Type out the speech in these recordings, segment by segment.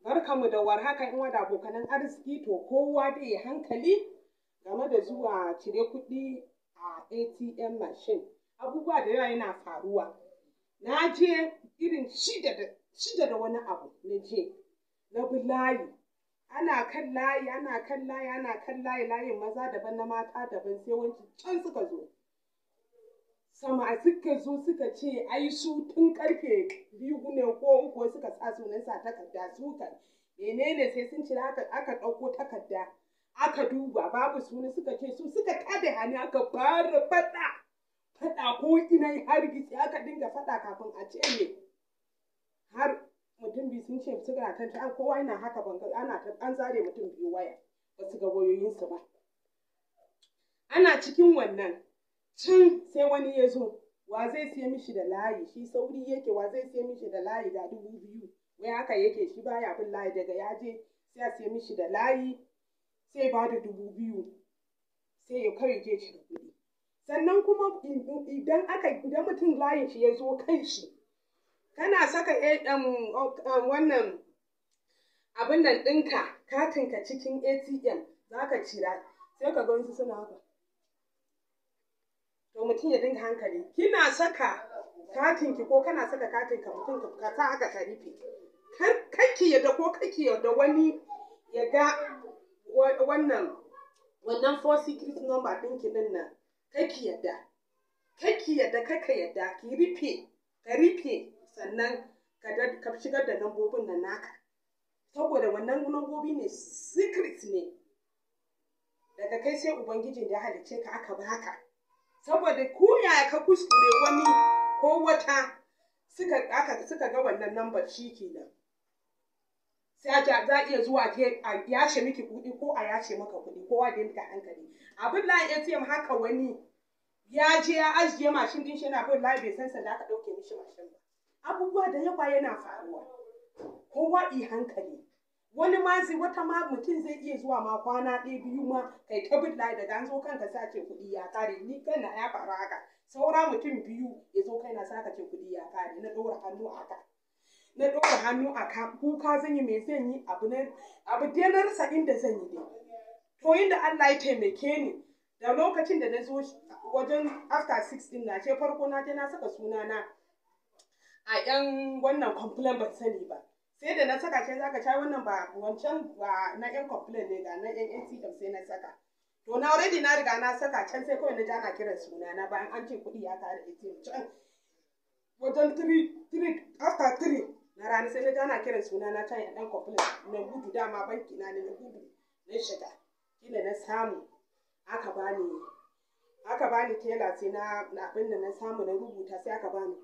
Barkanmu da warhaka ƴan uwa da abokanan arziki. To kowa dai ya hankali game da zuwa cire kuɗi a ATM machine. Abubuwa da yawa yana faruwa. Na je irin 6 da wani abu na je, na bi layi. Ana kan layi, ana kan layi, ana kan layi, layin maza daban na mata daban, sai wancan can suka zo. Sama suka zo suka ce ai su tun karfe 2 ne ko 3 suka sa sunansu a takarda, su kan menene sai sun cira, aka ɗauko takarda aka duba babu suna, suka ce su suka tada hannu, aka fara faɗa faɗa ko ina hargitsi, aka dinga faɗa kafin a ce me har mutum 2 sun ce suka kan an kowa yana haka, ban ana an zare mutum 2 waya, ba su ga wayoyinsu ba. Ana cikin wannan can sai wani ya zo, wa zai siya mishi da layi, shi sauri yake, wa zai siya mishi da layi ga 2000, wai haka yake, shi baya bin layi, daga ya je sai a siya mishi da layi, sai ba da 2000, sai ya kawai je cire kuɗi. Sannan kuma idan mutum layin shi ya zo kan shi, kana saka wannan abin nan ɗinka, katinka cikin ATM za ka cira, sai ka ga wasu suna haka. To mutum ya dinga hankali, kina saka katinki ko kana saka katinka, mutum ka sa haka ka rufe. Kar ki yarda ko kar ki yarda wani ya ga wannan 4 secret number ɗinki ɗin nan, kar ki yarda. Kar ki yarda, kar ka yarda, ki rufe, ka rufe, sannan ka shigar da lambobin nan naka. Saboda wannan lambobi ne secret ne. Daga kai sai Ubangijin da ya halicce ka aka baka. Saboda ko yaya ka kuskure wani ko wata suka ga wannan lambar, shi kenan. Sai za a iya zuwa a yashe miki kuɗi ko a yashe maka kuɗi, kowa da dinga hankali. Abin layin ATM haka, wani ya je ya ajiye mashin ɗin shi yana bin layi, bai san sanda aka ɗauke mishi mashin ba. Abubuwa da yawa yana faruwa. Kowa yi hankali. Wani ma zai wata ma mutum zai iya zuwa ma kwana 1 2 ma kai ta bin layi, daga an zo kanka sai a ce kuɗi ya ƙare. Ni kaina ya faru haka. Saura mutum 2 ya zo kaina sai aka ce kuɗi ya ƙare. Na ɗora hannu a ka. Na ɗora hannu a ka, kuka zan yi, me zan yi, abu na abu dai na rasa inda zan yi dai. To inda Allah ya taimake ni, da lokacin da na zo wajen after 6 ɗin na ce farko na je na saka sunana a ƴan wannan complaint, ban sani ba. Sai da na saka sai aka ce wannan ba wancan ba, na ƴan complaint ne, ga na ƴan ATM, sai na saka. To na already na riga na saka can, sai kawai na ji ana kiran sunana bayan an ce kuɗi ya ƙare ATM, can wajen 3 after 3 na rana, sai na ji ana kiran sunana can ƴan complaint. Na gudu, dama banki na ne, na gudu na shiga. Shine na samu aka bani teller, sai na abin da na samu na rubuta, sai aka bani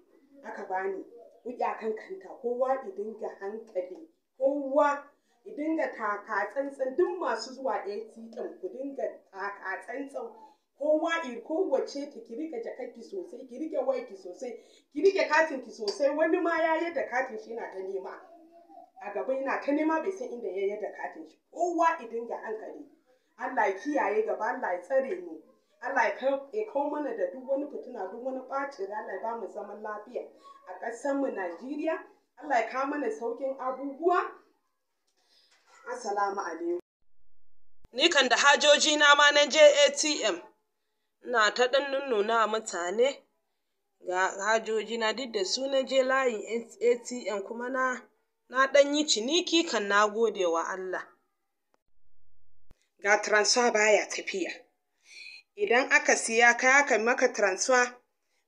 kuɗi a kan kanta. Kowa ya dinga hankali, kowa ya dinga taka tsantsan. Duk masu zuwa ATM, ku dinga taka tsantsan. Kowa kowacce ta ki riƙe jakarki sosai, ki riƙe wayarki sosai, ki riƙe katinki sosai. Wani ma ya yadda katin shi yana ta nema a gaba, yana ta nema, bai san inda ya yadda katin shi. Kowa ya dinga hankali. Allah ya kiyaye gaba, Allah ya tsare mu. Allah ya kawo mana da duk wani fitina, duk wani ɓacin rai, Allah ya ba mu zaman lafiya a ƙasar mu Najeriya. Allah ya kawo mana sauƙin abubuwa. Assalamu alaikum. Ni kan da hajoji na ma na je ATM. Ina ta ɗan nunnuna mutane ga hajoji na, duk da su na je layin ATM, kuma na ɗan yi ciniki kan, na gode wa Allah. Ga transfer baya tafiya. Idan aka siya kaya aka maka transfer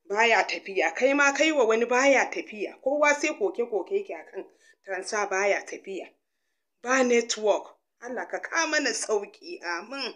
baya tafiya, kai ma kai wa wani baya tafiya. Kowa sai koke-koke yake akan transfer baya tafiya. Ba network. Allah ka kawo mana sauƙi, amin.